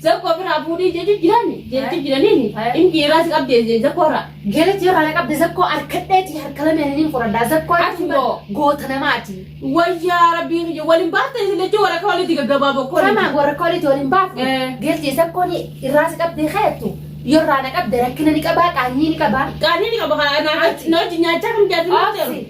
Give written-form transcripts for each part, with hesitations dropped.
Zakkoo biraa fuudhii jechu jirani jechu jiraniini inni irraa si qabdee zakkoo irraa. Geletti yoo kana qabde zakkoo harkadheeti harka lameen niin fudhadha. Zakkoo Ati jechuun moo? goota namaati. Wayyaa rabbii kiyya waliin baaftan isin lachuu warra akka walitti gaggabaaboo kooliti. Kama warra kooliti waliin baafnu. Gelti zakkoon irraa si qabdee keettu yoo irraa na qabde rakkina ni qabaa, qaanyii ni qabaa. Qaanii ni qaba kana na hojii nyaachaa kam jaartii na Obsi.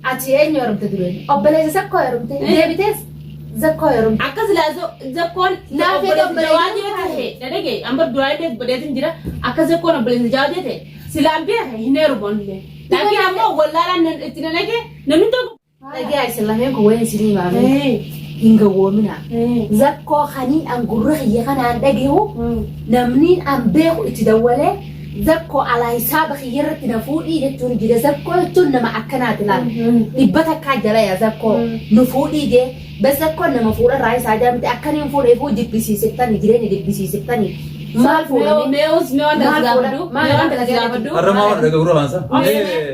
Ati eenyu heerumte dureen? Obboleessa zakkoo heerumte. Deebitees zakkoo heerumte. Akka silaa zakkoon Naaf obboleessa obboleessa jawaadee ta'e dhadhage amma duraa illee godheetin jira akka zakkoon obboleessa jawaadee ta'e silaan beeka hin heerumu illee. Laakiin ammoo wallaalaan itti nanage namni tokko. Dhagaa isin lameen kun wayin isinii himaame hin gawwoominaa. Zakkoo kaniin an gurra kiyya kanaan dhagehu namniin an beeku itti dawwalee zakkoo alaa hisaaba kiyya irratti na fuudhii jechuun jira. Zakkoo jechuun nama akkanaati laal. 100 jala yaa zakkoo nu fuudhii jee. Bas zakkoon nama fuudha irraa isaa jaamte akkaniin fuudha ifuu jibbisiisiftani jireenya jibbisiisiftani. Maal fuudhame? Mee os mee wanta Maal si fuudha? gaafadhu Maal mee wanta si fuudha? gaafadhu. Har'a maa waan dhaga gurra baansa.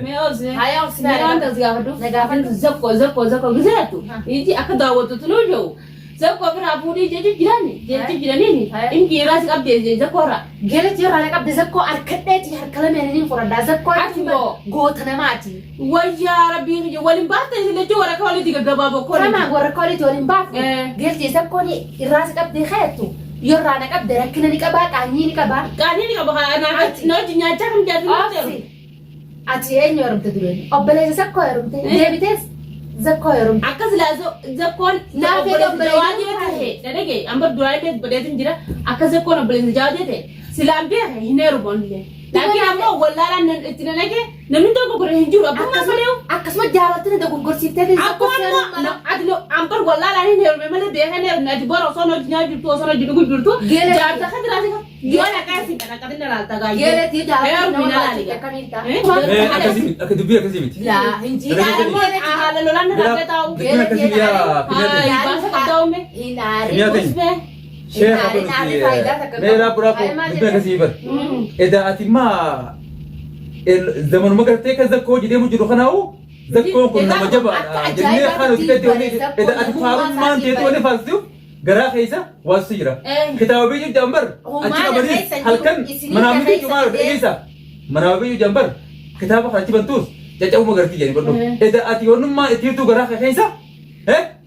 Mee os mee Hayaa os mee wanta si gaafadhu. Na gaafadhu. Zakkoo zakkoo zakkoo giseetu iji akka daawwattu nuu jiru. Zakkoo biraa fuudhii jechu jirani jechu jiraniini inni irraa si qabdee zakkoo irraa. Geletti yoo kana qabde zakkoo harkadheeti harka lameen niin fudhadha. Zakkoo Ati jechuun moo? goota namaati. Wayyaa rabbii kiyya waliin baaftan isin lachuu warra akka walitti gaggabaaboo kooliti. Kama warra kooliti waliin baafnu. Gelti zakkoon irraa si qabdee keettu yoo irraa na qabde rakkina ni qabaa, qaanyii ni qabaa. Qaanii ni qaba kana na hojii nyaachaa kam jaartii na Obsi. Ati eenyu heerumte dureen? Obboleessa zakkoo heerumte. Deebitees zakkoo heerumte. Akka silaa zakkoon Naaf obboleessa obboleessa jawaadee ta'e dhadhage amma duraa illee godheetin jira akka zakkoon obboleessa jawaadee ta'e silaan beeka hin heerumu illee. Laakiin ammoo wallaalaan itti nanage namni tokko godhe hin jiru abbummaa malee. Akkasuma jaalattiin dogoggorsiiftee Akkuma ammoo ati ambar wallaalaan hin heerume malee beeka hin heerumne ati bora osoo hojii nyaachuu jirtu osoo hojii dhuguu jirtu jaarsa kan jiraate yoo dhaqaa si kana qatin ilaalta gaayyee. Geeletii jaalattiin Heerumi nama na laali. baachifte akkamiin ta'a? Mee akkasii miti akka dubbii akkasii miti. Laa hin Dhaggeeffadhu. Haala lolaan na rakkate taa'u. Dubbiin akkasii yaa Ay, baasa qabdaa uume. Hin aarin. Kimiyaa ta'e. Usbee. Sheekh Hin aarin, aarin faayidaa takka mee raabbu raabbu Ay, maal dubbiin akkasii bar. Edaa ati maa zamanuma gartee kan zakkoo hojii deemu jiru kanaa'u zakkoon kun nama jabaadha Akka jennee afaan hojii ajaa'ibaatti gadi wanni bare edaa ati zakkoon faarummaan namummaa teetu wanni faarsitu garaa keessa waantu jira. Kitaaba biyyuu jambar Humaana achi qabaniis keessa jiru, halkan isinii manaa keessa biyyuu maal fidee. dhageessa manaa biyyuu jambar kitaaba kana achi bantuus caccabuma gartii jedhani godhu. Edaa ati wannummaa itti hirtuu garaa keessa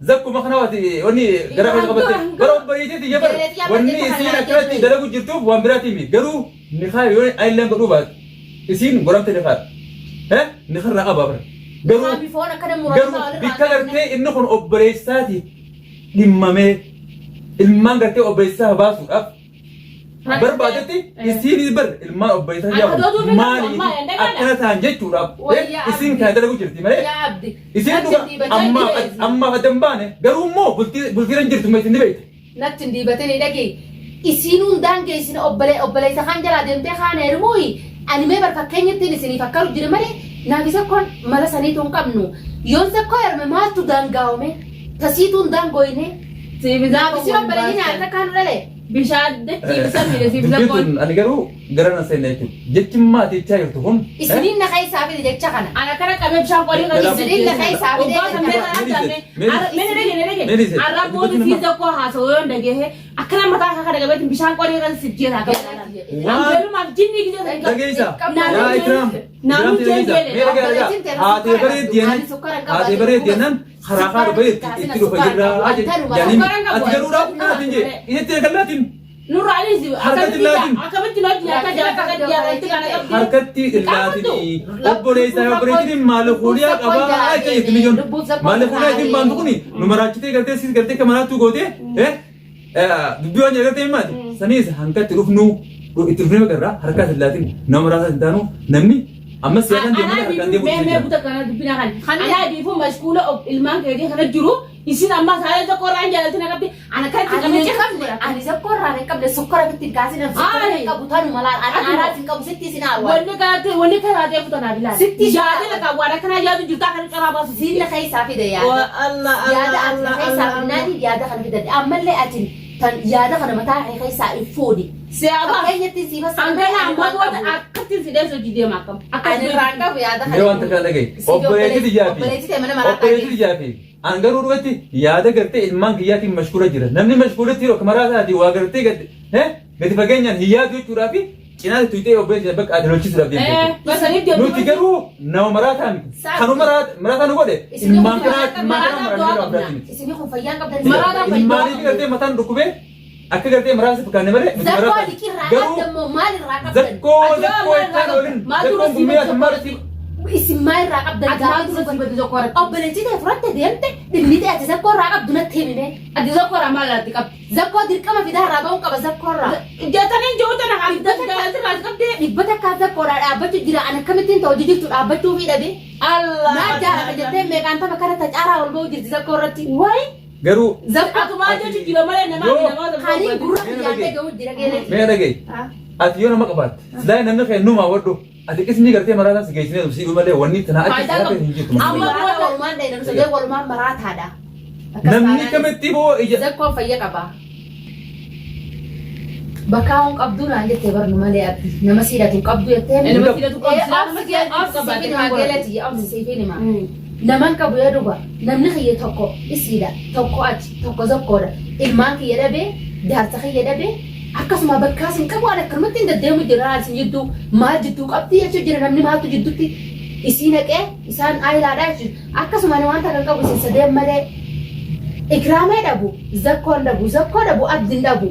zakkuma kana ati wanni garaa keessa qabatte bara obbariiteeti jabar wanni isiin akkanatti dalagu jirtuuf waan biraatii mi garuu nikaa yoo ayilleen godhuu baate isiin goramte nikaa nikarraa qabaa bara. Garuu Qaamni foon akkana murame garuu bikka gartee inni kun obboleessaatiif dhimmamee ilmaan gartee obboleessaa baasuudhaaf barbaadetti isiinis bar ilmaan obboleessaa Akka jedhamu dootuu fi maaliif ammaa hin dhagaana. akkana ta'an jechuudhaaf Wayyaa isiin abdi. kana dalagu jirti malee Yaa abdi. isiin Natti dhuga hin diibatin. ammaaf ammaaf adda hin baane garuu immoo bultii bultiirra hin jirtu isin ni beekte. Natti hin diibatin dhagee. Isiin hundaan geessine obbole obboleessa kaan jalaa deemtee kaan heerumuuyi ani mee bar fakkeenyattiin isiniif akkaru jira malee naafi zakkoon mala saniitu hin qabnu. Yoon zakkoo heerume maaltu daangaa'ome? Tasiituu hin daangooyne. Siif Naafi zakkoon si waliin obboleeyyiin baastan. haadha takkaa nu dhale. Bishaan dachii fi samiidha siif Dubbiin zakkoon. tun ani garuu gara na seenne jechuudha. Jechi maati jechaa jirtu kun Isiniin na keessaa fide jecha kana. Ana kana qabee bishaan qorii kan Isiniin na keessaa fide Obbaa kan jecha beekan kana. adda mee mee dhage dhage Meeni se. arra booda sii zakkoo haasa'u yoo dhagehe akkana mataa akka kana qabeetiin bishaan qorii kan si jeera akka Angeelumaaf jinni gisee san Dhageessa. Naannoo Yaa Ikiraam. Naannoo Ikiraam dhageessa. jeelee. Mee dhagaa dhagaa. Haatee bareeddi jennaan. Haatee bareeddi jennaan karaa karaa bareeddi itti dhufa jirraa jedhanii. Ati garuu raafuu naatiin jee. Isitti eegalaatiin. Nurraanis Harkatti laatin. akkamitti nu hojii akka jaarsa kan jaarratti kana qabdi. Harkatti illaatinii obboleessaa obboleettiin maali fuudhiyaa qabaa jecha jirti mijoon. Maali fuudhiyaa ittiin baantu kuni nu maraachitee gartee siis gartee akka maraattuu gootee dubbii waan jedhan maati. Saniis hankatti dhufnu itti dhufnee magarraa harkaas illaatin nama maraataa hin taanu namni ammas siyaasaan deemanii harkaan deemuu Mee mee jira. buta kana dubbina kan. Anaa biifuu mashkuula ilmaan keetii kana jiru isin amma saalee tokko irraa hin jaalaltin akkatti ana kan itti Ani qabee hin ceeku qabne, ani zakkoo irraa hin qabne, sukkara bitti hin kaasin, ani sukkara hin Ayi. qabu, tanuma laal, ani Ati aaraas hin qabu, sitti isin aarwaa. Wanni kanatti wanni kanaa ta'e futanaa bilaal. Sitti Yaada lafa waan akkanaa yaadu jirtaa kan qaraa baasu. Siin na keessaa fide yaada. Allah Yaada ati na keessaa fidnaani yaada kana fidadhe. Ammallee ati tan yaada kana mataa kee keessaa hin fuudhi. Siyaaba. Fakkeenyatti sii fassara malee Hangana ani amma waan booda qabu. akkatti si dheessu hojii deema akkam. Ani irraa hin qabu yaada Mee waan kana. takka dhagaye. Siif Obboleettii xiyyaa fi obboleettii ta'e mana maraataa obboleettii geessi. xiyyaa fi An garuu dhugatti yaada gartee ilmaan kiyyaatiin mashkuula jira. Namni mashkuulatti yeroo maraa isaatii waa gartee gadi gadi fageenyaan hin yaadu jechuudhaa fi cinaatti tuyxee obboleessa bakka ati lolchisuudhaaf deemte jechuudha. Basaniif deemte. Nuti garuu nama maraataa miti. Kanu maraataa nu godhe ilmaan kanaa ilmaan kanaa maraataa nama biraati miti. Isinii kun fayyaan qabdan. Maraataa fayyaa Ilmaanii fi gartee mataan dhukkubee akka gartee maraasa fakkaanne malee nuti Zakkoo maraataa. liqirraa Garuu qabdan moo maal irraa qabdan? zakkoo Ati zakkoo maal ittaan irraa olin qabda? Maal dura zakkoon sii gummiyaa badde kan maal sii Isin maal irraa qabdan? Ati maal dura sii badde tokko irratti? Obboleettii ta'e fudhatte deemte dhimmi ta'e ati zakkoo irraa qabdu natti himime. Ati zakkoo irraa maal irratti qabdi? Zakkoo dirqama fidaa irraa ba'uun qaba zakkoo irraa. Jataniin jiru tana haalli irraa qabdee. Dhibba takkaa zakkoodhaa dhaabbachuu jira an akkamittiin ta'u hojii jirtu dhaabbachuu fi dhabe. Allah. Maal jaalata jettee meeqaan tapha kana tacaaraa ol ba'uu jirti zakkoo irratti. Wayi. Garuu Atumaa jechuun jira malee namaa Yoo- namaa Kaniin gurra Mee kiyyaan dhaga'i. dhaga'u jira geeleeti. Mee dhaga'i. Ati yoo nama qabaatte silaa namni kee numaa wadhu ati qismii gartee maraataa si geessinee si malee wanni tanaa achi Faayidaa silaafee qabu. hin jirtu. Amma Maraataa walumaan dhayina nu sadee walumaan maraataadha. Akkas Namni taanaan kamitti boo ija Zakkoon fayya qaba. Bakka hin qabdu naan jettee barnu malee abdi. Nama siidhatu hin qabdu jettee. Nama siidhatu qabdu. Nama Obsi siidhatu obsi qabaate siifin himaa kan geelati obsi siifin himaa. Naman qabu yoo dhuga namni kiyya tokko isiidha tokko ati tokko zokkoodha ilmaan kiyya dhabee jaarsa kiyya dhabee akkasuma bakkaas hin qabu an akkanumatti hin deddeemu jira isin jidduu maal jidduu qabdi jechuu jira namni maaltu jidduutti isii naqee isaan aayilaadha jechuudha akkasuma ani wanta kan qabu isin sadeen malee ikraamee dhabu zakkoon dhabu zakkoo dhabu abdiin dhabu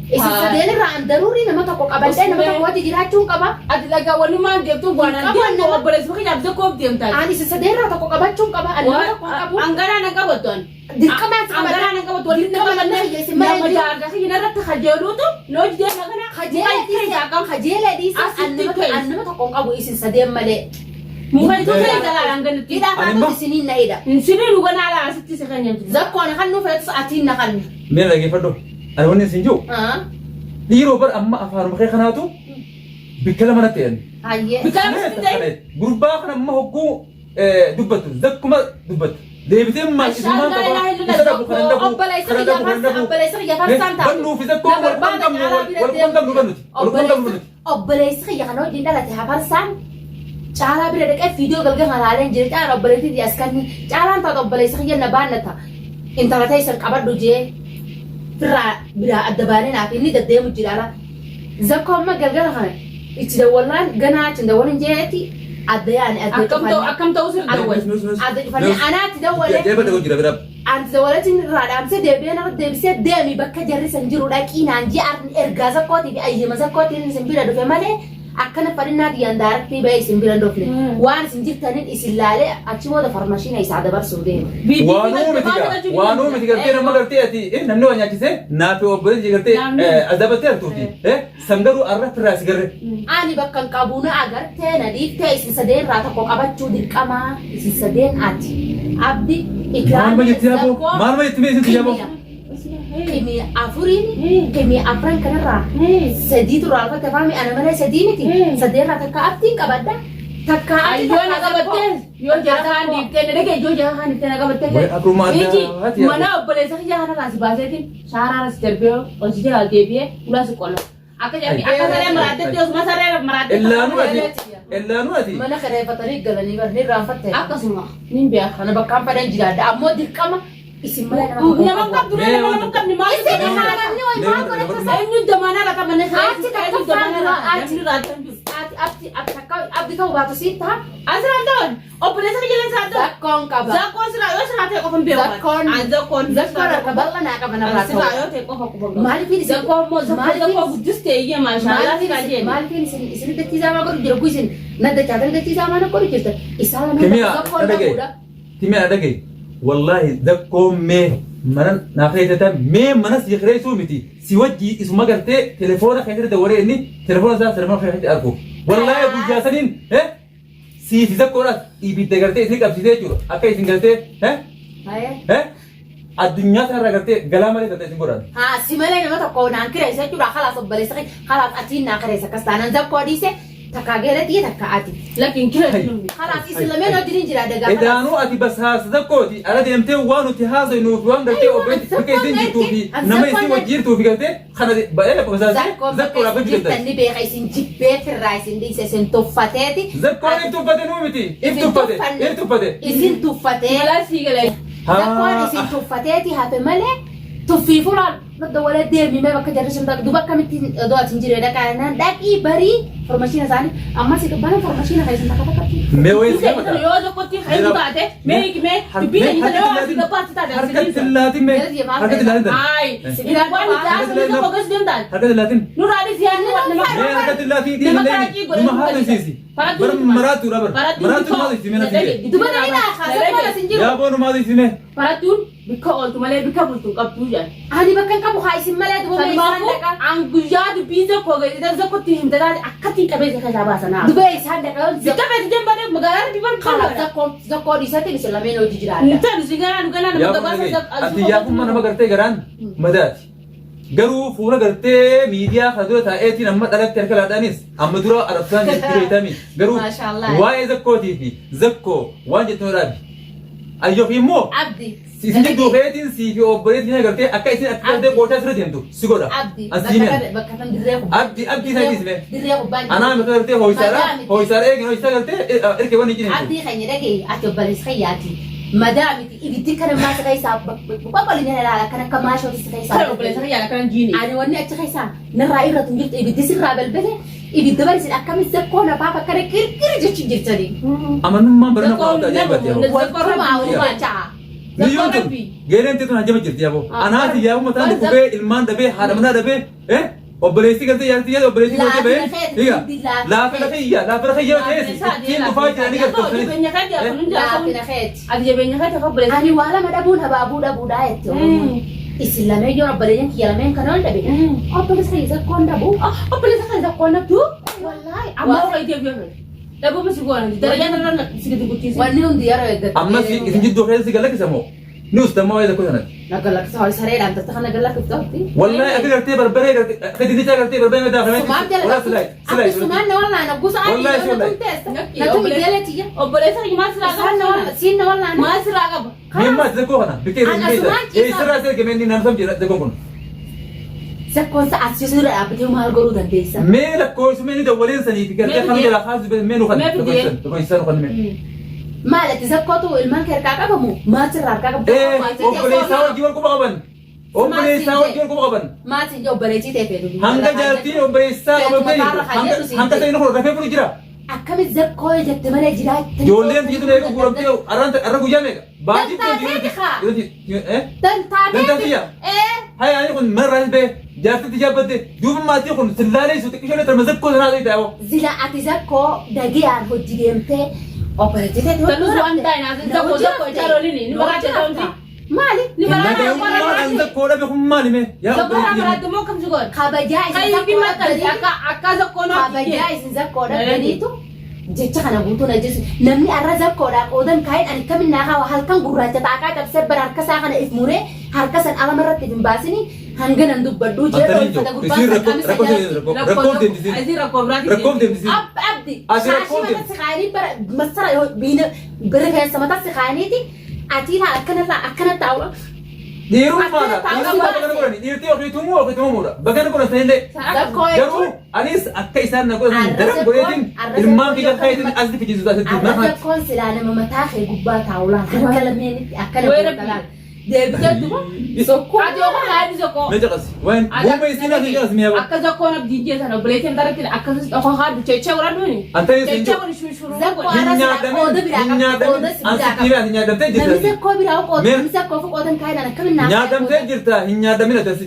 isin Haa. sadeen irraa an daruurii nama tokko qabadhee nama tokko wajji jiraachuun qaba. Ati dhagaa walumaan deemtu waan Qabu deemtu nama- obboleessa kiyyaaf zakkoof deemtaa. Ani isin sadeen irraa tokko qabachuun qaba ani nama tokko hin qabu. Anganaa na qabattu ani. Dirqamaan si qabata. Anganaa na qabattu waliin na Dirqama qabanne nama hiyyeessi malee nama jiru. jaarsa kiyya narratti kajeeluutu na hojii deema kana Kajeela dhiise kajeela dhiise Asitti an nama keessa. an nama tokko hin qabu isin sadeen malee. Muka keessa laala hanganatti. Hidhaa Ani immoo- taatus isiniin na hidha. Sinii nu ganaa laala asitti si kan nyaatu. Zakkoon kan nu fedhatus atiin na kanna. Mee dhaggeeffadhu. Ani wanni isin jiru dhiiroo bar amma afaanuma kee kanaatu bikka lama natti jedhan. Hayyee. Bikka lama sitti ta'e. Gurbaa kana amma hogguu dubbattu zakkuma dubbattu. Deebitee maal isumaan Ashaan laa ilaaha qaba illallah isa dhabu kana dhabu Obboleessa kana kiyya dhabu kana farsa dhabu. obboleessa kiyya farsaan taatu. Bannuu fi zakkoo Na wal quban barbaada qabnu caalaa bira wal quban qabnu deemu. bannuti wal quban qabnu bannuti. Obboleessi kiyya kana wajjin dhalate hafarsaan caalaa bira dhaqee fiidiyoo galgala kana laaleen jira caalaan obboleettii tiyya as kanni caalaan taatu obboleessa kiyya na baannata intala teessan qabadhu jee firraa biraa adda baanee naaf inni deddeemu jira ala zakkoo amma galgala kana itti dawwallaan ganaa achi hin dawwalin jeeti adda yaane adda Akkam ta'u cufannee akkam ta'u sirri dawwal. adda cufannee anaatti dawwalee Jeeba dhagoo jira bira. Anti dawalatiin irraa dhaamsee deebi'ee narra deebisee deemi bakka jarri san jiru dhaqii naan jee ergaa zakkootii fi ayyama zakkootiin isin bira dhufe malee akkana fadhinnaa tiyyaan daaraktii ba'ee isin bira hin dhufne. Waan isin jirtaniin isin laalee achi booda farmashiina isaa dabarsuu deema. Waanuu miti gaa waanuu miti gartee nama gartee ati namni waa nyaachisee naafi obboleessi gartee azabattee hartuuti san garuu arra firraa si garre. Ani bakka hin qabu na agartee na dhiiftee isin sadeen irraa tokko qabachuu dirqamaa isin sadeen ati abdi Maaluma jetti yaaboo maaluma jetti mee isin yaaboo. Qimii afuriin qimii afran kanarraa sadiitu irraa alfatti afaami ana malee sadii miti sadeerraa takka abdiin qabadha takka abdi Ayyoo na takka qabattee yoo jara kaan dhiiftee na dhagee yoo jara kaan dhiiftee na qabattee. Wayi abruma Iji addaati yaaboo. mana obboleessa kiyya kanarraa si baaseetiin shaaraara si darbee ol si jalaa deebi'ee ulaa si qola. Akka jedhame akka saree maraattetti osuma saree maraattetti. Illaanuu ati illaanuu ati. Mana kireeffatanii galanii bar ni irraanfatte. Akkasuma nin beeka. Kana bakkaan fadhan jiraadha ammoo dirqama isin malee nama tokko Nama qabdu Mee nama wanta- qabni maal Isin haadhamni wayi maal godhachuu isaa Eenyu damaanaa lafa mana Achi takka faana achi. Namni raatan jiru. Ati abdi abdi takka abdi ta'uu baatu siit ta'a. Asirraan ta'an obboleessa kiyya leen isaa ta'an. Zakkoon qaba. Zakkoon siraa yoo siraa ta'e qofa hin beeku. Zakkoon Zakkoon zakkoon harka bal'aa naa qaba narraa ta'u. Siraa yoo ta'e qofa quba qabu. Maaliif isin Zakkoon immoo zakkoo zakkoo guddistee iyyee maashaallah siraa Maaliif jeen. maaliif isin isin dachiisaa maa godhu jira isin na dachaatan dachiisaa maa na godhu jirta isaan lameen Kimiyaa zakkoon dhagaye. dhabuudha. Kimiyaa dhagaye. Wallaahi zakkoon mee mana naa keessatti mee mana si kireessuu miti si wajji isuma gartee telefoona keessatti dawwalee inni telefoona isaa telefoona keessatti argu. Wallaahi guyyaa saniin siifi zakkoodhaas ibidda gartee isin qabsiisee jechuudha. Akka isin gartee addunyaa kanarra gartee galaa malee gartee isin godhan. Haa si malee nama tokko naan kireessa jechuudha kalaas obboleessa kee kalaas atiin naa kireessa akkas taanaan zakkoo dhiise takkaa geelatti takka ati. Lakkiin kireessu. Kalaas isin lameen wajjin jira dagaa kalaas. Edaanuu ati basaasa zakkooti ala deemtee waan nuti haasofnuuf waan gartee obboleetti bakka isin jirtuu fi nama isin wajji jirtuu fi gartee kana baay'ee basaasee Zakkoon bakka zakkoodhaaf isin hojii jirtan danda'a. ni beeka isin jibbeetirraa isin dhiise isin tuffateeti. Zakkoon if tuffate nuu miti if Isin tuffate tuffanne. if tuffate. Isin tuffatee. Malaa sii galee. Zakkoon isin tuffateeti hafe malee tuffii fulaan madda walee deemimee bakka jarri sun dhaqu duba akkamittiin odoo ati hin jirre dhaqaa jennaan dhaqii barii formashiina isaanii ammas bana formashiina keessan takka takkatti. Mee wayii si gaafata. Yoo tokkotti hedduu taate mee mee dubbii keenya tana yoo asii gabbaatti taate asii Harkatti laatin mee. Harkatti laatin tana. Ay, waan itti haasofni tokko gas deemtaan. Harkatti laatin. Nuraanis yaadni nama Mee harkatti laatin nama hin karaachii deemi. Numa godhee haala isiisi. Bar maraatuudha bar. Maraatuun maal isiisi mee natti himi. Duba namni naa zakkoon as hin jiru. Yaa boonu maal isiisi mee. Barattuun bikka ooltu malee bikka bultu hin qabdu jedhan. Ani bakka hin qabu haa isin malee duba mee isaan Sanumaafuu dhaqa. an guyyaa dubbiin tokko tokkotti himte taate akkatti hin qabeessa keessaa baasanaa. Duba isaan dhaqa yoo Si qabeessa jambadee magaalaa rabbi ban Kanaaf qabu. zakkoon zakkoo dhiisatti isin lameen hojii jiraadha. Intaan si ganaa nu ganaa nama Yaa boonu gabaasa dhagaye. Ati yaafummaa nama gartee garaan madaati. Garuu fuula gartee miidiyaa kana dura taa'eetiin amma dhalatti harka laadhaanis amma dura arabsaan jetti beektami. Garuu Maashaallah. waa'ee zakkootii fi zakkoo waan jettu nu dhaabi. Ayyoofi immoo Abdi. isin jidduu keetiin sii fi obboleettiin agartee akka isin akka gartee qoochaa sirra deemtu si godha. Abdi. An sii mi'an. Bakka kan dirree kubbaa. Abdi abdii isaa dhiisme. Dirree kubbaa. Anaa miti gartee hooyisaadha. Madaa miti. Hooyisaadha eegin hooyisaa gartee irkee wanni ciniintu. Abdii keenya dhagaye ati obboleessa kiyyaati. Madaa miti ibiddi kana maasa keessaa qoqqolinna ilaala kan akka maashooti si keessaa. Kana obboleessa kiyyaa akkana jiini. Ani wanni achi keessaa narraa irratu hin jirtu ibiddi sirraa balbale ibidda barisin akkamitti zakkoo nafaaf akkana qirqir jechuun jirtanii. Amanummaan barana Zakkoon kun ajaa'ibaati nama- yaaboo. Waltumaa walumaa cha'a. Biyyoon tun geereen tun hajjama jirti yaaboo. Anaati yaaboo mataan dhukubee ilmaan dhabee haadha manaa dhabee obboleessi gartee yaartii yaada obboleessi gartee bahee higa laafina kiyya laafina kiyya ta'es ittiin dhufaa jiranii gartee. Jabeenya keetti kun hundi haasa'uun. Laafina keeti. Ati jabeenya keetti akka obboleessa. Ani waa lama dhabuun habaabuu dhabuudha jette Oromoon. Isin lameen yoo obboleeyyan kiyya lameen kana ol dhabe. Obboleessa kiyya zakkoon dhabu. Obboleessa kan zakkoon dhabdu. Wallaahi. Amma ofa itee biyya Dhabuma si goona. Darajaa irra si gadi guddisi. Wanni hundi yeroo eeggatu. Ammas isin jidduu keessa si galakkisa moo? Ni ustammaa waa'ee zakkoo sanatti. Nagalakisa horii sareedhaan tatta kana galakkiftooti. Wallahi akka gartee barbaree gartee akka dinnichaa gartee barbaree mataa Sumaaf kameetti. jala Walaa silaay silaay. Akka sumaan na wallaana gosa adii Wallahi yoo wallahi. na tumteessa. Na tumi jala tiyya. Obboleessa kiyya maal sirraa Isaan na qaba? walla siin na wallaana. Maal sirraa qaba? Mee maal zakkoo kana bikkee An asumaan ciisaa. Eessarraa si argame inni naannoo jira zakkoon kun. Zakkoon sa'a asii dura dhaabbatee maal godhuu dandeessa? Mee lakkoofsuma inni dawwaleen sanii fi gartee Mee kan fidee? jalaa kaasu mee nu kan Mee fidee? lakkoofsa nu kan mee. Maal ati zakkootu ilmaan kee harkaa qabamu? Maal sirraa harkaa qabu? Obboleessaa wajjin wal quba qaban. Obboleessaa wajjin wal quba qaban. Maatiin ijaa obboleettii ta'e fedhu. Hanga jaartiin obboleessaa qabamtee jirtu. Hanga ta'in kun rafee bulu jira. Akkamitti zakkoo jette malee jiraachuu. Ijoolleen biyya tun eeguu guuramtee arra guyyaa meeqa? Baatii Dantaa haa. Dantaa Dantaa tiyya. Haya ani kun mana irraa bee jaartitti jaabbadde duuba maatii kun sillaalee su xiqqishoo tarma zakkoo sanaa ta'e ta'oo. Zila ati zakkoo dhagiyaan hojii deemtee obboleettii ta'e. Tanus waan taa'in haasa'in zakkoo zakkoo ijaa looliini ni baraate ta'umti. Maali? Ni baraate Nagayummaan zakkoo dhabe kun maali mee? Yaa Zakkoo irraa obboleettii. baraate immoo akkam si godha? Kabajaa isin Qayyibii zakkoo maxxansi dhabdanii akka akka zakkoo naaf kabajaa isin zakkoo dhabdaniitu jecha kana guutuu na jechu namni arra zakkoodhaa qoodan kaa'een ani kamin naa kaawa halkan gurraacha xaaqaa cabsee bara harka isaa kana if muree harka san alama irratti hin baasini hanga nan dubbadhu jedhee Antanii uffata jiru. gurbaan Isiin san rakkoo qamisa rakkoo jalatti. rakkoo deemtisiin. Asii rakkoo biraati. Rakkoo deemtisiin. Abdi Ati rakkoo shaashii deemti. matatti kaa'anii bara masara yoo biina rifeensa matatti kaa'aniiti ati laa akkana laa akkana taa'u. Dhiirummaadha. Dhiirummaa bakka godhani. Dhiirtii ofii tumuu ofii tumuudha. Bakka godhan sanillee. Zakkoo Garuu jechuun anis akka isaan na godhan Arra daran godheetiin arra ilmaan kiyya zakkoon kaayyatiin asitti fichiisu asitti arra mana kanatti. zakkoon silaa nama mataa kee gubbaa taa'u laal harka lameenitti akkana Wayii goota laal. Deebitee duba Sokkoo. Ati ofa haadhi sokkoo. Mee caqasi. Waan guuma isiin asii caqasi mi'a Akka zakkoon abdiin jeesan obboleettiin irratti akkasumas dhokoo haadhu chechee godhadhuuni. Antanii siin Chechee jiru. godhu shushuruu Zakkoo godhu. Hin arra silaa qooda nyaadamin. biraa Hin qabdi nyaadamin. qooda si An biraa sitti himee ati nyaadamtee Namni jirta. zakkoo biraa qooda Mee- namni zakkoo fi qoodan kaa'inaan akkamiin naa Nyaadamtee jirta. Hin nyaadamin ati asi.